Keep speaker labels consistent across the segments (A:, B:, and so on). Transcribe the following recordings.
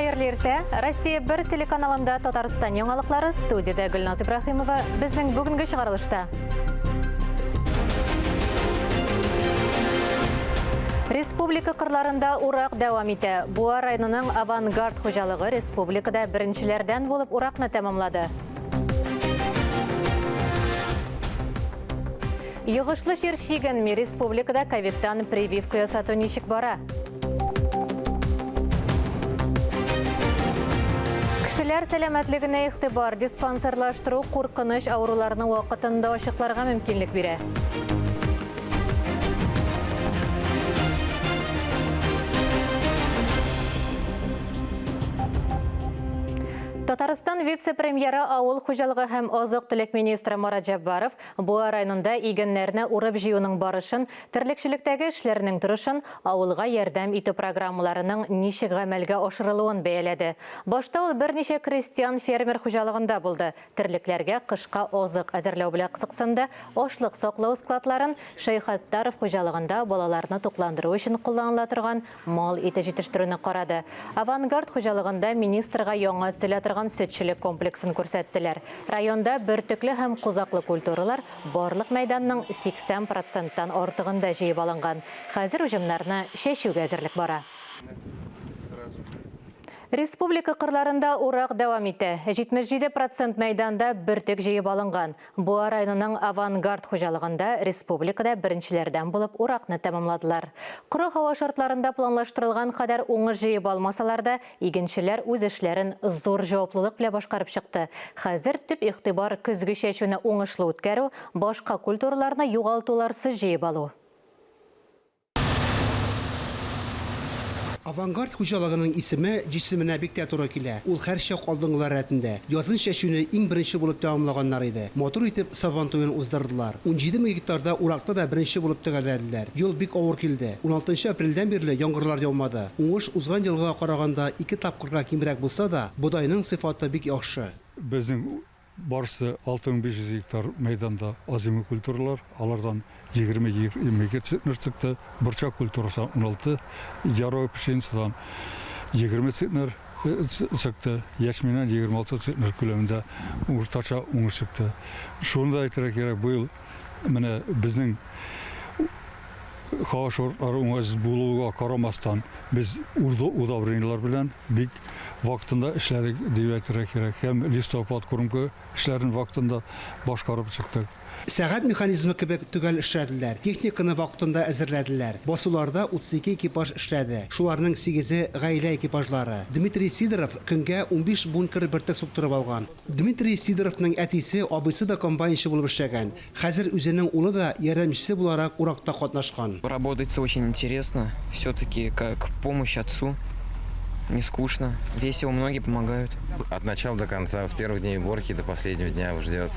A: Хәерле иртә. Россия 1 телеканалында Татарстан яңалыклары, студиядә Гөлназ Ибраһимова. Безнең бүгенге чыгарылышта. Республика кырларында урак дәвам итә. Буа районының Авангард хуҗалыгы республикада беренчеләрдән булып уракны тәмамлады. Йогышлы чир чигенми, республикада ковидтан прививка ясату ничек бара? Кешеләр сәламәтлегенә игътибар, диспансерлаштыру куркыныч авыруларны вакытында ачыкларга мөмкинлек бирә. Татарстан вице-премьеры, авыл хуҗалыгы һәм азык-төлек министры Марат Җәббаров Буа районында игеннәрне урып-җыюның барышын, терлекчелектәге эшләрнең торышын, авылга ярдәм итү программаларының ничек гамәлгә ашырылуын бәяләде. Башта ул берничә крестьян-фермер хуҗалыгында булды, терлекләргә кышка азык әзерләү белән кызыксынды, ашлык саклау складларын, Шәйхаттаров хуҗалыгында балаларны тукландыру өчен кулланыла торган Мал ите җитештерүне карады. Авангард хуҗалыгында министрга яңа төзелә торган сөтчелек комплексын күрсәттеләр. Районда бөртекле һәм кузаклы культуралар барлык мәйданның 80 проценттан артыгында җыеп алынган. Хәзер уҗымнарны чәчүгә әзерлек бара. Республика кырларында урак дәвам итә. 77 процент мәйданда бөртек җыеп алынган. Буа районының Авангард хуҗалыгында республикада беренчеләрдән булып уракны тәмамладылар. Коры һава шартларында планлаштырылган кадәр уңыш җыеп алмасалар да, игенчеләр үз эшләрен зур җаваплылык белән башкарып чыкты. Хәзер төп игътибар көзге чәчүне уңышлы үткәрү, башка культураларны югалтуларсыз җыеп алу.
B: Авангард хуҗалыгының исеме җисеменә бик тә туры килә, ул һәрчак алдынгылар рәтендә. Язын чәчүне иң беренче булып тәмамлаганнар иде. Матур итеп Сабан туен уздырдылар. 17 мең гектарда уракны да беренче булып төгәлләделәр. Ел бик авыр килде. Уналтынчы апрельдән бирле яңгырлар яумады. Уңыш узган елгыга караганда ике тапкырга кимрәк булса да, бодайның сыйфаты бик яхшы.
C: Безнең Барысы 6500 гектар мәйданда озимый культуралар, алардан 20-22 центнер чыкты, борчак культурасы 16, яровой пшеницадан 20 центнер чыкты, ячменнән 26 центнер күләмендә уртача уңыш чыкты. Шуны да әйтергә кирәк, быел менә безнең һава шартлары уңайсыз булуга карамастан, без удобрениеләр белән бик вакытында эшләдек дип әйтергә кирәк. Һәм листопад кормка эшләрен вакытында башкарып чыктык.
B: Сәгать механизмы кебек төгәл эшләделәр, техниканы вакытында әзерләделәр. Басуларда 32 экипаж эшләде, шуларның сигезе, гаилә экипажлары. Дмитрий Сидоров көнгә 15 бункер бөртек суктырып алган. Дмитрий Сидоровның әтисе, абыйсы да комбайнчы булып эшләгән. Хәзер үзенең улы да ярдәмчесе буларак уракта катнашкан.
D: Работается очень интересно, все-таки как помощь отцу, не скучно, весело, многие помогают.
E: От начала до конца, с первых дней уборки до последнего дня ждет.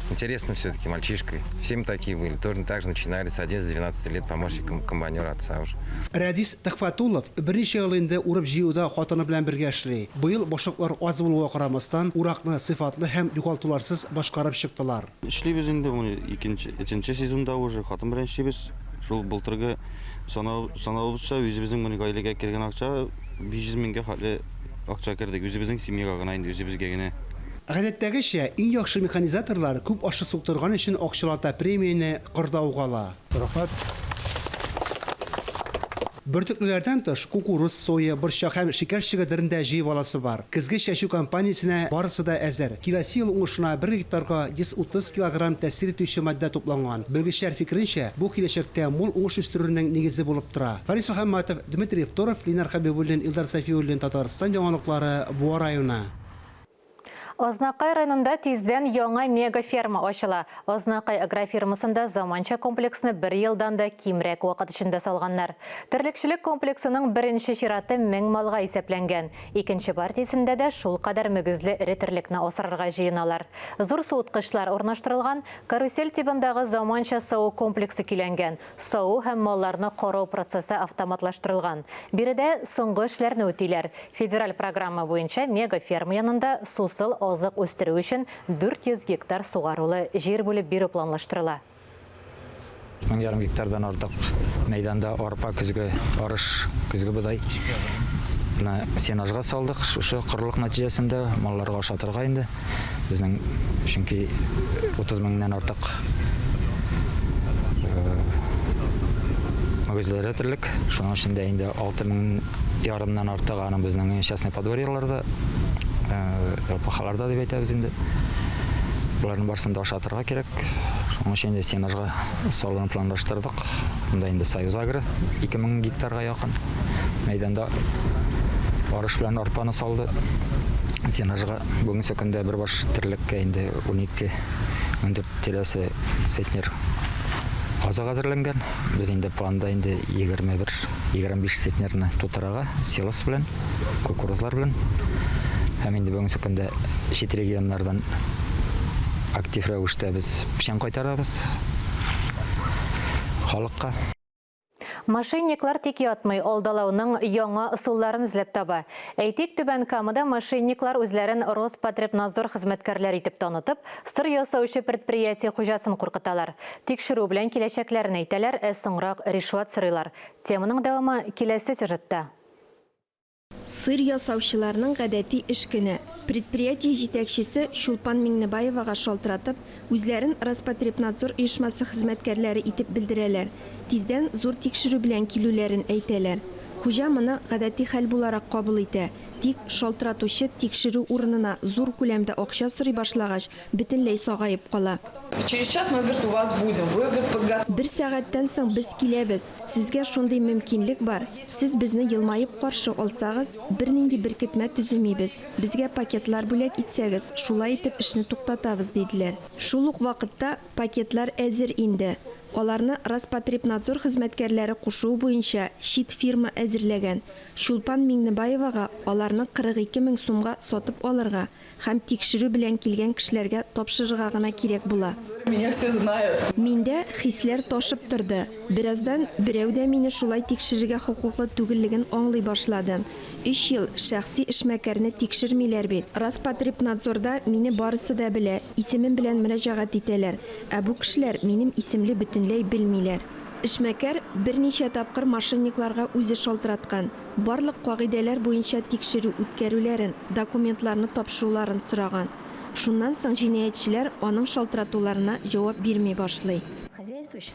E: Интересно все-таки мальчишкой. Все мы такие были, тоже так же начинали с 11-12 лет помощником комбайнера отца уже.
B: Рәдис Төхфәтуллов берничә ел инде урып-җыюда хатыны белән бергә эшли. Быел башаклар аз булуга карамастан, уракны сыйфатлы һәм югалтуларсыз башкарып чыктылар.
F: Эшлибез инде, моны икенче, өченче сезонда уже хатын белән эшлибез. Шул былтыргы санау, санавыбызча үзебезнең моны гаиләгә кергән акча 500 меңгә хәтле акча кердек. Үзебезнең семьяга гына инде, үзебезгә генә.
B: Гадәттәгечә, иң яхшы механизаторлар күп ашлык суктырган өчен акчалата премияне кырда ук ала.
C: Рәхмәт.
B: Бөртеклеләрдән тыш, кукуруз, соя, борчак һәм шикәр чөгендерен дә җыеп аласы бар. Көзге чәчү кампаниясенә барысы да әзер. Киләсе ел уңышына бер гектарга 130 килограмм тәэсир итүче матдә тупланган. Белгечләр фикеренчә, бу киләчәктә мул уңыш үстерүнең нигезе булып тора. Фарис Мөхәммәтов, Дмитрий Второв, Ленар Хәбибуллин, Илдар Сафиуллин, Татарстан яңалыклары, Буа районы.
A: Азнакай районында тиздән яңа мега-ферма ачыла. Азнакай агрофирмасында заманча комплексны бер елдан да кимрәк вакыт эчендә салганнар. Терлекчелек комплексының беренче чираты 1000 малга исәпләнгән. Икенче партиясендә дә шулкадәр мөгезле эре терлекне асрарга җыеналар. Зур суыткычлар урнаштырылган, карусель тибындагы заманча саву комплексы көйләнгән, Саву һәм малларны карау процессы автоматлаштырылган. Биредә соңгы эшләрне үтиләр. Федераль программа буенча мега-ферма янында сусыл азык үстерү өчен 400 гектар сугарулы җир бүлеп бирү планлаштырыла.
G: Мең ярым гектардан артык мәйданда арпа, көзге арыш, көзге бодай Менә сенажга салдык, шушы корылык нәтиҗәсендә малларга ашатырга инде. Безнең чөнки 30 меңнән артык мөгезләре терлек. Шуның эчендә инде 6 мең ярымнан артыгы аның безнең частный подворьеларда, ЛПХларда дип әйтәбез инде. Боларның барысын да ашатырга кирәк. Шуның өчен инде сенажга салуны планлаштырдык. Монда инде Союз Агро 2000 гектарга якын мәйданда арыш белән арпаны салды. Сенажга бүгенге көндә бер баш терлеккә инде 12-14 тирәсе центнер азык әзерләнгән. Без инде планда инде 21-25 центнерны тутырырга силос белән, кукурузлар белән. Һәм инде бүгенге көндә чит регионнардан актив рәвештә без печән кайтарабыз халыкка.
A: Мошенниклар тик ятмый, алдалауның яңа ысулларын эзләп таба. Әйтик, Түбән Камада мошенниклар үзләрен Роспотребнадзор хезмәткәрләре итеп танытып, сыр ясаучы предприятие хуҗасын куркыталар. Тикшерү белән киләчәкләрен әйтәләр, ә соңрак ришвәт сорыйлар. Теманың дәвамы киләсе сюжетта.
H: Сыр ясаучыларның гадәти эш көне. Предприятие җитәкчесе Чулпан Миңнебаевага шалтыратып, үзләрен Роспотребнадзор оешмасы хезмәткәрләре итеп белдерәләр, тиздән зур тикшерү белән килүләрен әйтәләр. Хуҗа моны гадәти хәл буларак кабул итә, тик шалтыратучы тикшерү урынына зур күләмдә акча сорый башлагач, бөтенләй сагаеп кала.
I: Через час мы, говорит, у вас будем. Вы, говорит, подготовьте.
H: Бер сәгатьтән соң без киләбез. Сезгә шундый мөмкинлек бар, сез безне елмаеп каршы алсагыз, бернинди беркетмә төземибез, безгә пакетлар бүләк итсәгез, шулай итеп эшне туктатабыз, диделәр. Шул ук вакытта пакетлар әзер инде. Аларны Роспотребнадзор хезмәткәрләре кушуы буенча чит фирма әзерләгән. Чулпан Миңнебаевага аларны 42 мең сумга сатып алырга, Һәм тикшерү белән килгән кешеләргә тапшырырга гына кирәк була.
I: Меня все знают.
H: Миндә хисләр ташып торды. Бераздан берәү дә мине шулай тикшерергә хокуклы түгеллеген аңлый башладым. Өч ел шәхси эшмәкәрне тикшермиләр бит. Роспотребнадзорда мине барысы да белә, исемем белән мөрәҗәгать итәләр. Ә бу кешеләр минем исемле бөтенләй белмиләр. Эшмәкәр берничә тапкыр мошенникларга үзе шалтыраткан. Барлык кагыйдәләр буенча тикшерү үткәрүләрен, документларны тапшыруларын сораган. Шуннан соң җинаятьчеләр аның шалтыратуларына җавап бирми башлый.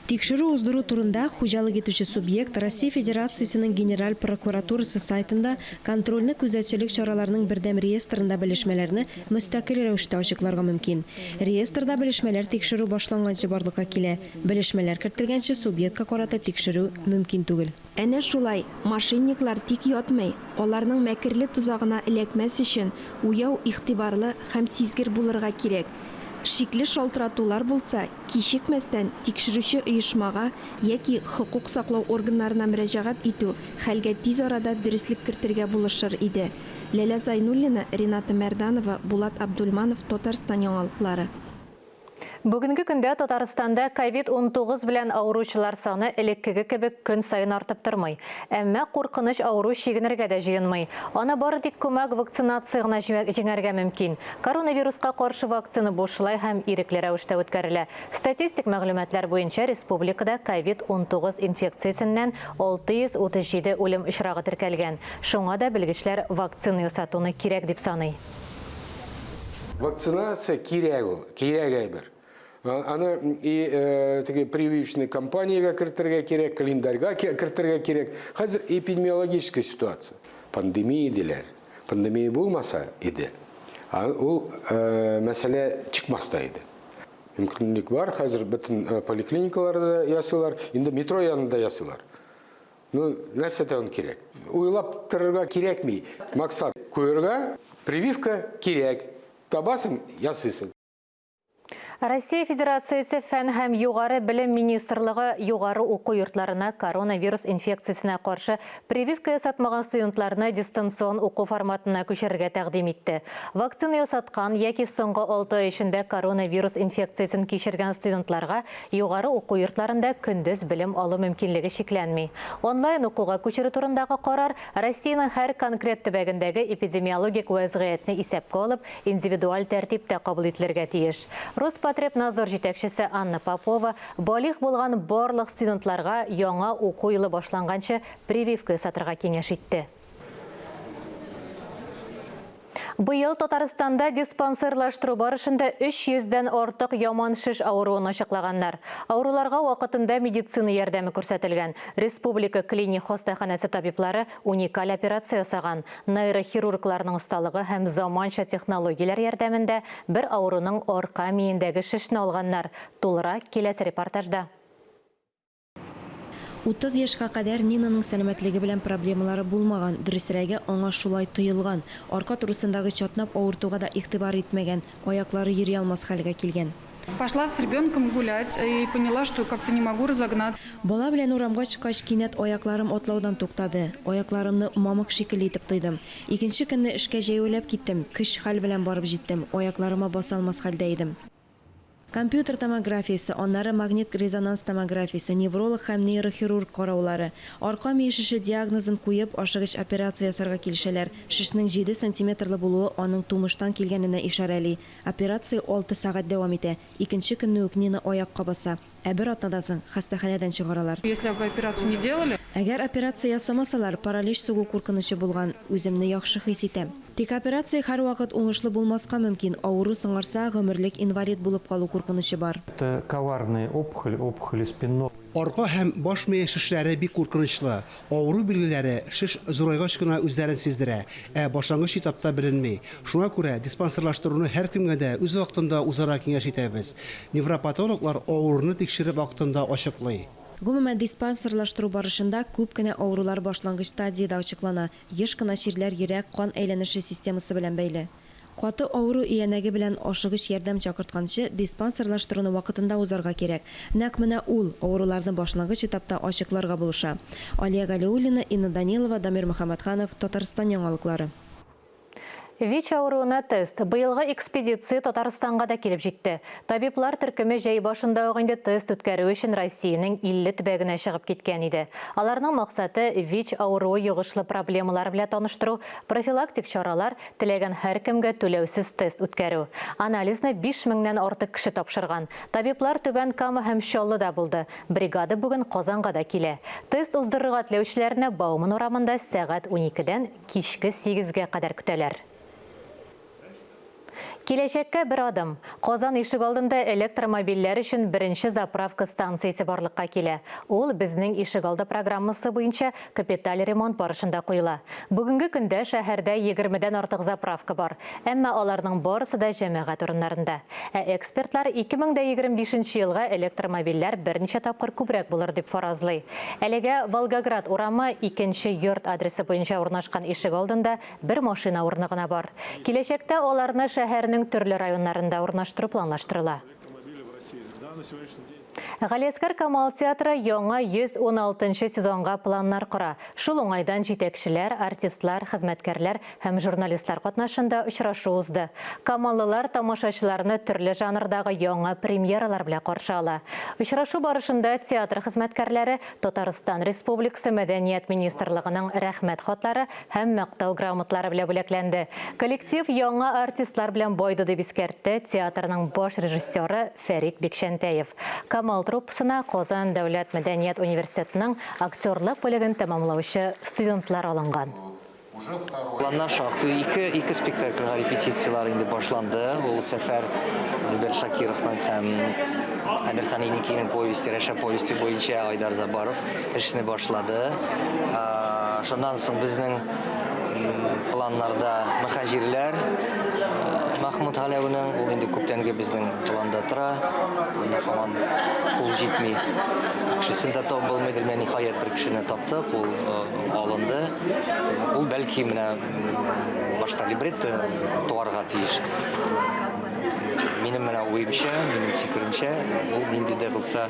J: Тикшерү уздыру турында хуҗалык итүче субъект Россия Федерациясенең Генераль прокуратурасы сайтында контрольне күзәтчелек чараларының бердәм реестрында белешмәләрне мөстәкыйль рәвештә ачыкларга мөмкин. Реестрда белешмәләр тикшерү башланганчы барлыкка килә, белешмәләр кертелгәнче субъектка карата тикшерү мөмкин түгел.
H: Әнә шулай, мошенниклар тик ятмый, аларның мәкерле тозагына эләкмәс өчен, уяу, игътибарлы һәм сизгер булырга кирәк. Шикле шалтыратулар булса, кичекмәстән тикшерүче оешмага яки хокук саклау органнарына мөрәҗәгать итү хәлгә тиз арада дөреслек кертергә булышыр иде. Ләлә Зайнуллина, Рената Мәрданова, Булат Абдульманов, Татарстан яңалыклары.
A: Бүгенге көндә Татарстанда ковид-19 белән авыручылар саны элеккеге кебек көн саен артып тормый. Әмма куркыныч авыру чигенергә дә җыенмый. Аны бары тик күмәк вакцинация гына җиңәргә мөмкин. Коронавируска каршы вакцина бушлай һәм ирекле рәвештә үткәрелә. Статистик мәгълүматлар буенча республикада ковид-19 инфекциясеннән 637 үлем очрагы теркәлгән. Шуңа да белгечләр вакцина ясатуны кирәк дип саный.
K: Вакцинация кирәк ул, кирәк әйбер. Аны и э, теге прививочный кампаниягә кертергә кирәк, календарьга кертергә кирәк. Хәзер эпидемиологическая ситуация. Пандемия диләр. Пандемия булмаса иде, ул э, мәсьәлә чыкмас та иде. Мөмкинлек бар, хәзер бөтен э, поликлиникаларда ясыйлар, инде метро янында ясыйлар. Ну, нәрсә тагын кирәк? Уйлап торырга кирәкми. Максат куерга, прививка кирәк. Табасың, ясыйсың.
A: Россия Федерациясе Фән һәм югары белем министрлыгы югары уку йортларына коронавирус инфекциясенә каршы прививка ясатмаган студентларны дистанцион уку форматына күчерергә тәкъдим итте. Вакцина ясаткан яки соңгы 6 ай эчендә коронавирус инфекциясен кичергән студентларга Югары уку йортларында көндез белем алу мөмкинлеге чикләнми. Онлайн укуга күчерү турындагы карар Россиянең һәр конкрет төбәгендәге эпидемиологик вәзгыятьне исәпкә алып, индивидуаль тәртиптә кабул ителергә тиеш. Роспотребнадзор җитәкчесе Анна Попова балигъ булган барлык студентларга яңа уку елы башланганчы прививка ясатырга киңәш итте. Быел Татарстанда диспансерлаштыру барышында 300 дән артык яман шеш авыруын ачыклаганнар. Авыруларга вакытында медицина ярдәме күрсәтелгән. Республика клиник хастаханәсе табиблары уникаль операция ясаган. Нейрохирургларның осталыгы һәм заманча технологияләр ярдәмендә бер авыруның арка миендәге шешне алганнар. Тулырак киләсе репортажда.
J: 30 яшькә кадәр Нинаның сәламәтлеге белән проблемалары булмаган, дөресрәге, аңа шулай тоелган. Арка турысындагы чатнап авыртуга да игътибар итмәгән, аяклары йөри алмас хәлгә килгән.
L: Пошла с ребенком гулять и поняла, что как-то не могу разогнаться.
J: Бала белән урамга чыккач, кинәт аякларым атлаудан туктады. Аякларымны мамык шикелле итеп тойдым. Икенче көнне эшкә җәяүләп киттем, көч-хәл белән барып җиттем, аякларыма баса алмас хәлдә идем. Компьютер томографиясе, аннары магнит-резонанс томографиясе, невролог һәм нейрохирург караулары. Арка мие шеше диагнозын куеп, ашыгыч операция ясарга килешәләр. Шешнең җиде сантиметрлы булуы аның тумыштан килгәненә ишарәли. Операция алты сәгать дәвам итә. Икенче көнне үк Нина аякка баса. Ә бер атнадан соң хастаханәдән чыгаралар.
L: Если бы операцию не делали.
J: Әгәр операция ясамасалар, паралич сугу куркынычы булган. Үземне яхшы хис итәм. Тик операция һәрвакыт уңышлы булмаска мөмкин, авыру соңарса, гомерлек инвалид булып калу куркынычы бар.
M: Это коварная опухоль, опухоли спинного.
B: Арка һәм баш мие шешләре бик куркынычлы. Авыру билгеләре шеш зурайгач кына үзләрен сиздерә, ә башлангыч этапта беленми. Шуңа күрә диспансерлаштыруны һәркемгә дә үз вакытында узарга киңәш итәбез. Невропатологлар авыруны тикшереп вакытында ачыклый.
J: Гомумән, диспансерлаштыру барышында күп кенә авырулар башлангыч стадиядә ачыклана. Еш кына чирләр йөрәк-кан әйләнеше системасы белән бәйле. Каты авыру өянәге белән ашыгыч ярдәм чакыртканчы, диспансерлаштыруны вакытында узарга кирәк. Нәкъ менә ул авыруларны башлангыч этапта ачыкларга булыша. Алия Галиуллина, Инна Данилова, Дамир Мөхәммәтханов, Татарстан яңалыклары.
A: ВИЧ авыруына тест. Быелгы экспедиция Татарстанга да килеп җитте. Табиблар төркеме җәй башында ук инде тест үткәрү өчен Россиянең 50 төбәгенә чыгып киткән иде. Аларның максаты, ВИЧ авыруы йогышлы проблемалар белән таныштыру, профилактик чаралар, теләгән һәркемгә түләүсез тест үткәрү. Анализны 5 меңнән артык кеше тапшырган. Табиблар Түбән Кама һәм Чаллыда булды. Бригада бүген Казанга да килә. Тест уздырырга теләүчеләрне Бауман урамында сәгать уникедән кичке сигезгә кадәр көтәләр. Киләчәккә бер адым. Казан ишегалдында электромобильләр өчен беренче заправка станциясе барлыкка килә. Ул Безнең ишегалды программасы буенча капиталь ремонт барышында куела. Бүгенге көндә шәһәрдә егермедән артык заправка бар. Әмма аларның барысы да җәмәгать урыннарында. Ә экспертлар 2025 нче елга электромобильләр берничә тапкыр күбрәк булыр дип фаразлый. Әлегә Волгоград урамы икенче йорт адресы буенча урнашкан ишегалдында бер машина урыны гына бар. Киләчәктә аларны шәһәрнең төрле районнарында урнаштыру планлаштырыла. Галиәсгар Камал театры яңа 116 нчы сезонга планнар кора. Шул уңайдан җитәкчеләр, артистлар, хезмәткәрләр һәм журналистлар катнашында очрашу узды. Камаллылар тамашачыларны төрле жанрдагы яңа премьералар белән каршы ала. Очрашу барышында театр хезмәткәрләре Татарстан Республикасы Мәдәният министрлыгының Рәхмәт хатлары һәм Мактау грамотлары белән бүләкләнде. Коллектив яңа артистлар белән байды, дип искәртте театрның баш режиссеры Фәрит Бикчәнтәев. Камал труппасына Казан дәүләт мәдәният университетының актерлык бүлеген тәмамлаучы студентлар алынган.
N: Планнар шактый. Ике, ике спектакльгә репетицияләр инде башланды. Ул Сәфәр Альберт Шакировның һәм Әмирхан Еникинең повести, Рәшә повести буенча Айдар Забаров эшне башлады. Шуннан соң безнең планнарда Мөхаҗирләр Махмуд Галәүнең, ул инде күптәнге безнең планда тора. Аны һаман кул җитми. Кешесен дә табып булмыйдыр. Менә ниһаять бер кешене таптык, ул алынды. Ул бәлки менә башта либретто туарга тиеш. Минем менә уемча, минем фикеремчә, ул нинди дә булса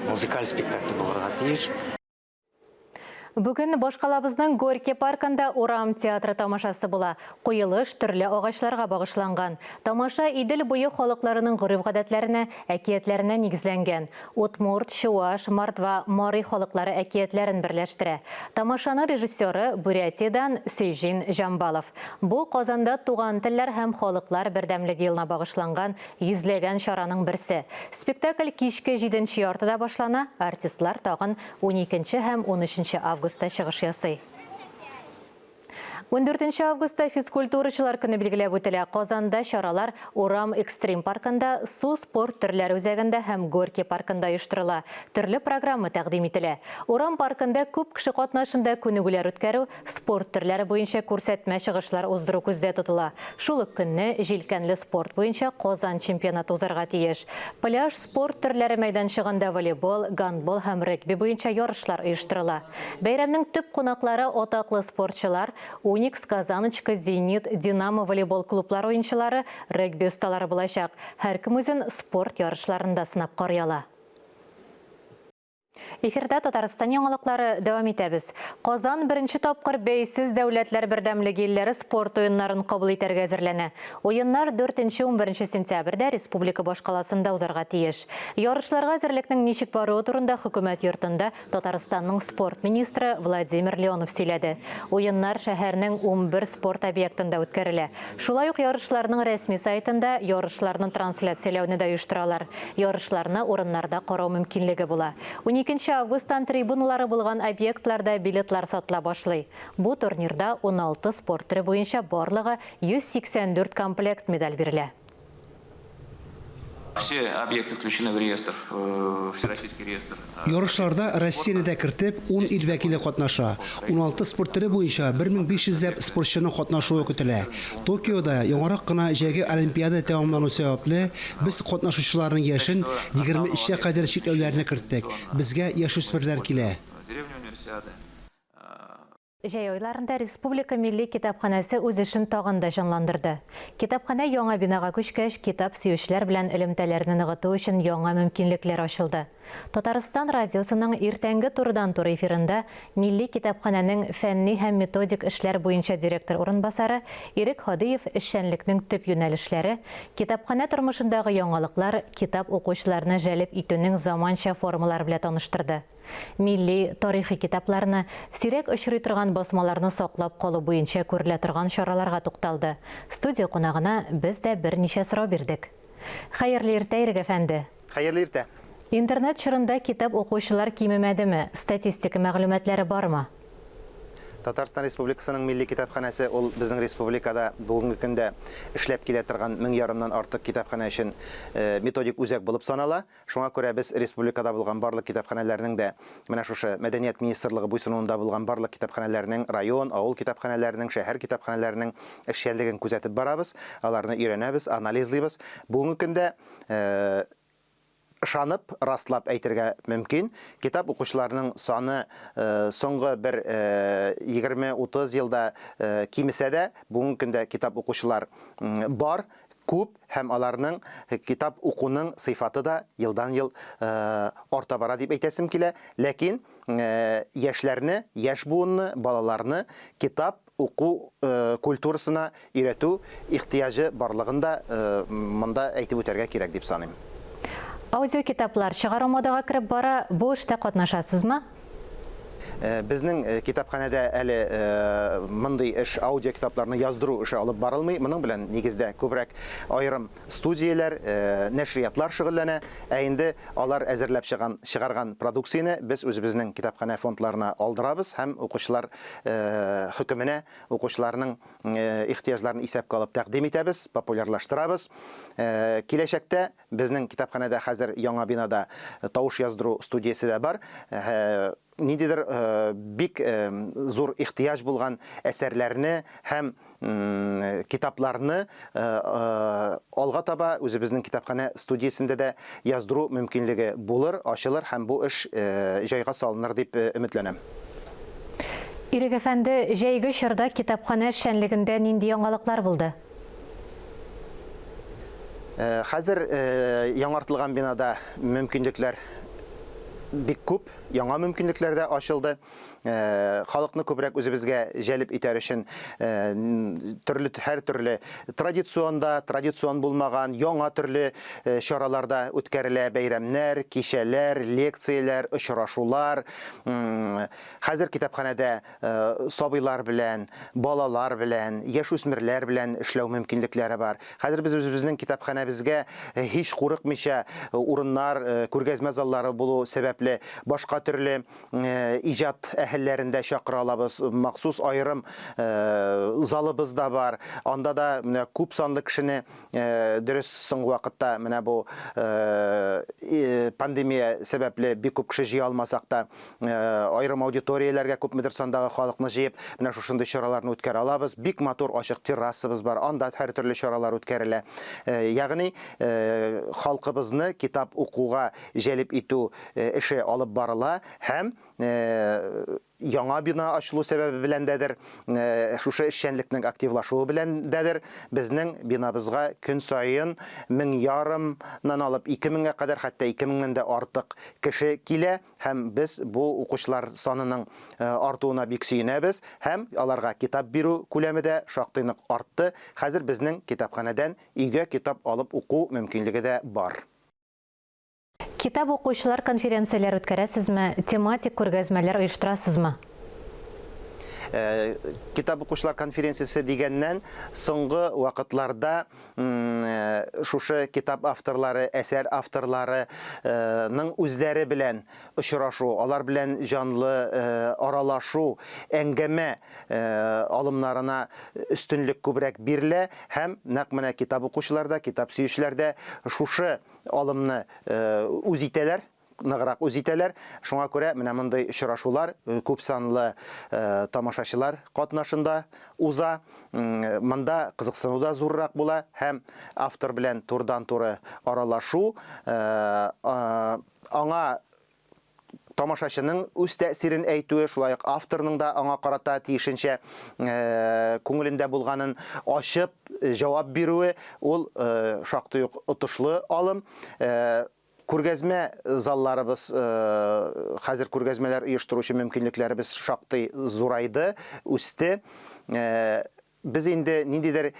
N: музыкаль спектакль булырга тиеш.
A: Бүген башкалабызның Горький паркында урам театры тамашасы була. Куелыш төрле агачларга багышланган. Тамаша Идел буе халыкларының гореф-гадәтләренә, әкиятләренә нигезләнгән. Удмурт, чуаш, мордва, мари халыклары әкиятләрен берләштерә. Тамашаның режиссеры, Бурятиядән Сөйҗин Җамбалов. Бу, Казанда Туган телләр һәм халыклар бердәмлеге елына багышланган йөзләгән чараның берсе. Спектакль кичке җиденче яртыда башлана, артистлар тагын уникенче һәм унөченче августта чыгыш ясый. 14 августта физкультурачылар көне билгеләп үтелә. Казанда чаралар Урам экстрим паркында, су спорт төрләре үзәгендә һәм Горький паркында оештырыла. Төрле программа тәкъдим ителә. Урам паркында күп кеше катнашында күнегүләр үткәрү, спорт төрләре буенча күрсәтмә чыгышлар уздыру күздә тотыла. Шул ук көнне җилкәнле спорт буенча Казан чемпионаты узарга тиеш. Пляж спорт төрләре мәйданчыгында волейбол, гандбол һәм регби буенча ярышлар оештырыла. Бәйрәмнең төп кунаклары атаклы спортчылар, Уникс, Казаночка, Зенит, Динамо волейбол клублары уенчылары, регби осталары булачак. Һәркем үзен спорт ярышларында сынап карый ала. Эфирда Татарстан яңалыклары дәвам итәбез. Казан беренче тапкыр бәйсез дәүләтләр бердәмлеге илләре спорт уеннарын кабул итәргә әзерләнә. Уеннар 4-11 сентябрьдә республика башкаласында узарга тиеш. Ярышларга әзерлекнең ничек баруы турында хөкүмәт йортында Татарстанның спорт министры Владимир Леонов сөйләде. Уеннар шәһәрнең 11 спорт объектында үткәрелә. Шулай ук ярышларның рәсми сайтында ярышларны трансляцияләүне дә оештыралар. Ярышларны урыннарда карау мөмкинлеге була. 12 августтан трибуналары булган объектларда билетлар сатыла башлый. Бу турнирда 16 спорт төре буенча барлыгы 184 комплект медаль бирелә.
O: Все объекты включены в реестр, э, всероссийский реестр.
B: Э, Ярышларда Россияне дә кертеп, 10 ил вәкиле катнаша. 16 спорт төре буенча 1500 ләп спортчының катнашуы көтелә. Токиода яңарак кына җәйге Олимпиада тәмамлану сәбәпле, без катнашучыларның яшен 23 кә кадәр чикләүләрне керттек. Безгә яшүсмерләр килә.
A: Җәй айларында Республика милли китапханәсе үз эшен тагын да җанландырды. Китапханә яңа бинага күчкәч, китап сөючеләр белән элемтәләрне ныгыту өчен яңа мөмкинлекләр ачылды. Татарстан радиосының иртәнге турыдан-туры эфирында Милли китапханәнең фәнни һәм методик эшләр буенча директор урынбасары Ирек Һадиев эшчәнлекнең төп юнәлешләре, китапханә тормышындагы яңалыклар, китап укучыларны җәлеп итүнең заманча формалары белән таныштырды. Милли, тарихи китапларны, сирәк очрый торган басмаларны саклап калу буенча күрелә торган чараларга тукталды. Студия кунагына без дә берничә сорау бирдек. Хәерле иртә, Ирек әфәнде!
P: Хәерле иртә!
A: Интернет чорында китап укучылар кимемәдеме? Статистика мәгълүматлары бармы?
P: Татарстан Республикасының Милли китапханәсе ул безнең республикада бүгенге көндә эшләп килә торган мең ярымнан артык китапханә өчен методик үзәк булып санала. Шуңа күрә без республикада булган барлык китапханәләрнең дә, менә шушы Мәдәният министрлыгы буйсынуында булган барлык китапханәләрнең, район, авыл китапханәләренең, шәһәр китапханәләренең эшчәнлеген күзәтеп барабыз, аларны өйрәнәбез, анализлыйбыз. Бүгенге көндә ышанып, раслап әйтергә мөмкин, китап укучыларның саны соңгы бер 20-30 елда кимесә дә, бүгенге көндә китап укучылар бар, күп һәм аларның китап укуның сыйфаты да елдан-ел арта бара дип әйтәсем килә. Ләкин яшьләрне, яшь буынны, балаларны китап уку культурасына өйрәтү ихтыяҗы барлыгын да монда әйтеп үтәргә кирәк дип саныйм.
A: Аудиокитаплар чыгару модага кереп бара, бу эштә катнашасызмы?
P: Безнең китапханәдә әле мондый эш, аудиокитапларны яздыру эше алып барылмый. Моның белән нигездә күбрәк аерым студияләр, нәшриятлар шөгыльләнә. Ә инде алар әзерләп чыган, чыгарган продукцияне без үзебезнең китапханә фондларына алдырабыз һәм укучылар хөкеменә, укучыларның ихтыяҗларын исәпкә алып тәкъдим итәбез, популярлаштырабыз. Киләчәктә Безнең китапханәдә хәзер яңа бинада тавыш яздыру студиясе дә бар. Ниндидер бик зур ихтыяҗ булган әсәрләрне һәм китапларны алга таба үзебезнең китапханә студиясендә дә яздыру мөмкинлеге булыр, ачылыр һәм бу эш җайга салыныр дип өметләнәм.
A: Ирек әфәнде, җәйге чорда китапханә эшчәнлегендә нинди яңалыклар булды?
P: Э, хәзер э, яңартылган бинада мөмкинлекләр бик күп, яңа мөмкинлекләр дә ачылды. Э, халыкны күбрәк үзебезгә җәлеп итәр өчен төрле һәр төрле традицион да, традицион булмаган яңа төрле чаралар да үткәрелә, бәйрәмнәр, кичәләр, лекцияләр, очрашулар. Хәзер китапханәдә сабыйлар белән, балалар белән, яшүсмерләр белән эшләү мөмкинлекләре бар. Хәзер без үзебезнең китапханәбезгә һич курыкмыйча урыннар, күргәзмә заллары булу сәбәпле, сәбәпле башка төрле иҗат әһелләрен дә чакыра алабыз. Махсус аерым залыбыз да бар. Анда да менә күп санлы кешене дөрес соңгы вакытта менә бу пандемия сәбәпле бик күп кеше җыя алмасак та, аерым аудиторияләргә күпмедер сандагы халыкны җыеп, менә шушындый чараларны үткәрә алабыз. Бик матур ачык террасабыз бар, анда һәртөрле чаралар үткәрелә. Ягъни халкыбызны китап укуга җәлеп итү эше алып барыла һәм яңа бина ачылу сәбәбе белән дәдер, шушы эшчәнлекнең активлашуы белән дәдер, безнең бинабызга көн саен 1500-нан алып 2000-гә кадәр, хәтта 2000-нән дә артык кеше килә һәм без бу укучылар санының артуына бик сөенәбез һәм аларга китап бирү күләме дә шактый нык артты. Хәзер безнең китапханәдән өйгә китап алып уку мөмкинлеге дә бар.
A: Китап укучылар конференцияләр үткәрәсезме, тематик күргәзмәләр оештырасызмы?
P: Э, китап укучылар конференциясе дигәннән, соңгы вакытларда э, шушы китап авторлары, әсәр авторларының үзләре белән очрашу, алар белән җанлы э, аралашу, әңгәмә алымнарына өстенлек күбрәк бирелә һәм нәкъ менә китап укучылар да, китап сөючеләр дә шушы алымны үз итәләр, ныграк үз итәләр. Шуңа күрә менә мондый очрашулар күп санлы тамашачылар катнашында уза. Монда кызыксыну да зуррак була һәм автор белән турыдан-туры аралашу аңа тамашачының үз тәэсирен әйтүе, шулай ук авторның да аңа карата тиешенчә күңелендә булганын ачып җавап бирүе, ул шактый ук отышлы алым. Күргәзмә залларыбыз, хәзер күргәзмәләр оештыручы мөмкинлекләребез шактый зурайды, үсте. Без инде ниндидер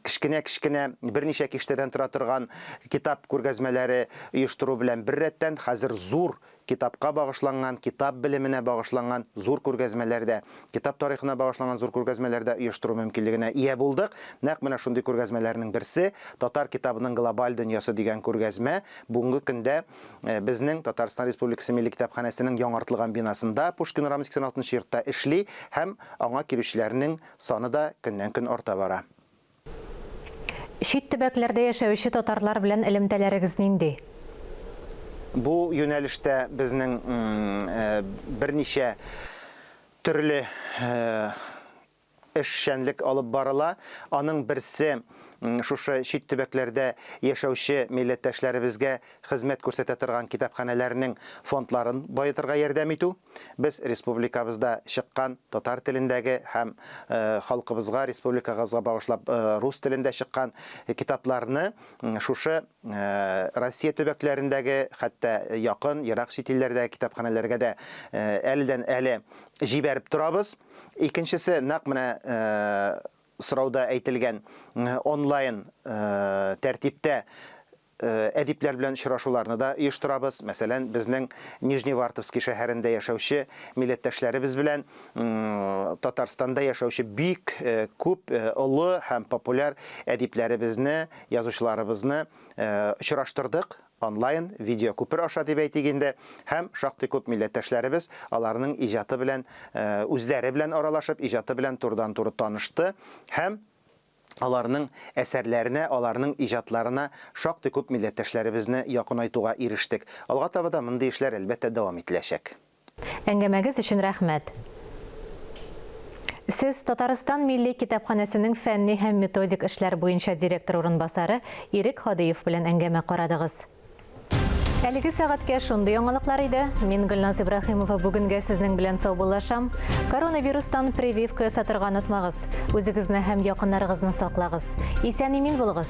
P: кечкенә-кечкенә берничә киштәдән тора торган китап күргәзмәләре оештыру белән беррәттән, хәзер зур китапка багышланган, китап белеменә багышланган зур күргәзмәләр дә, китап тарихына багышланган зур күргәзмәләр дә оештыру мөмкинлегенә ия булдык. Нәкъ менә шундый күргәзмәләрнең берсе, Татар китабының глобаль дөньясы дигән күргәзмә бүгенге көндә безнең Татарстан Республикасы Милли китапханәсенең яңартылган бинасында, Пушкин урамы 86 нчы йортта эшли һәм аңа килүчеләрнең саны да көннән-көн арта бара.
A: Чит төбәкләрдә яшәүче татарлар белән элемтәләрегез нинди?
P: Бу юнәлештә безнең берничә төрле эшчәнлек алып барыла. Аның берсе, шушы чит төбәкләрдә яшәүче милләттәшләребезгә хезмәт күрсәтә торган китапханәләрнең фондларын баетырга ярдәм итү. Без республикабызда чыккан татар телендәге һәм халкыбызга, республикагызга багышлап рус телендә чыккан китапларны шушы Россия төбәкләрендәге, хәтта якын, ерак чит илләрдәге китапханәләргә дә әледән-әле җибәреп торабыз. Икенчесе, нәкъ менә сорауда әйтелгән онлайн тәртиптә әдипләр белән очрашуларны да оештырабыз. Мәсәлән, безнең Нижневартовский шәһәрендә яшәүче милләттәшләребез белән Татарстанда яшәүче бик күп олы һәм популяр әдипләребезне, язучыларыбызны очраштырдык онлайн видеокүпер аша дип әйтик инде, һәм шактый күп милләттәшләребез аларның иҗаты белән, үзләре белән аралашып, иҗаты белән турыдан-туры танышты һәм аларның әсәрләренә, аларның иҗатларына шактый күп милләттәшләребезне якынайтуга ирештек. Алга таба да мондый эшләр, әлбәттә, дәвам ителәчәк.
A: Әңгәмәгез өчен рәхмәт. Сез Татарстан Милли китапханәсенең фәнни һәм методик эшләр буенча директор урынбасары Ирек Һадиев белән әңгәмә карадыгыз. Әлеге сәгатькә шундый яңалыклар иде. Мин Гөлназ Ибраһимова бүгенгә сезнең белән саубуллашам. Коронавирустан прививка ясатырга онытмагыз. Үзегезне һәм якыннарыгызны саклагыз. Исән-имин булыгыз.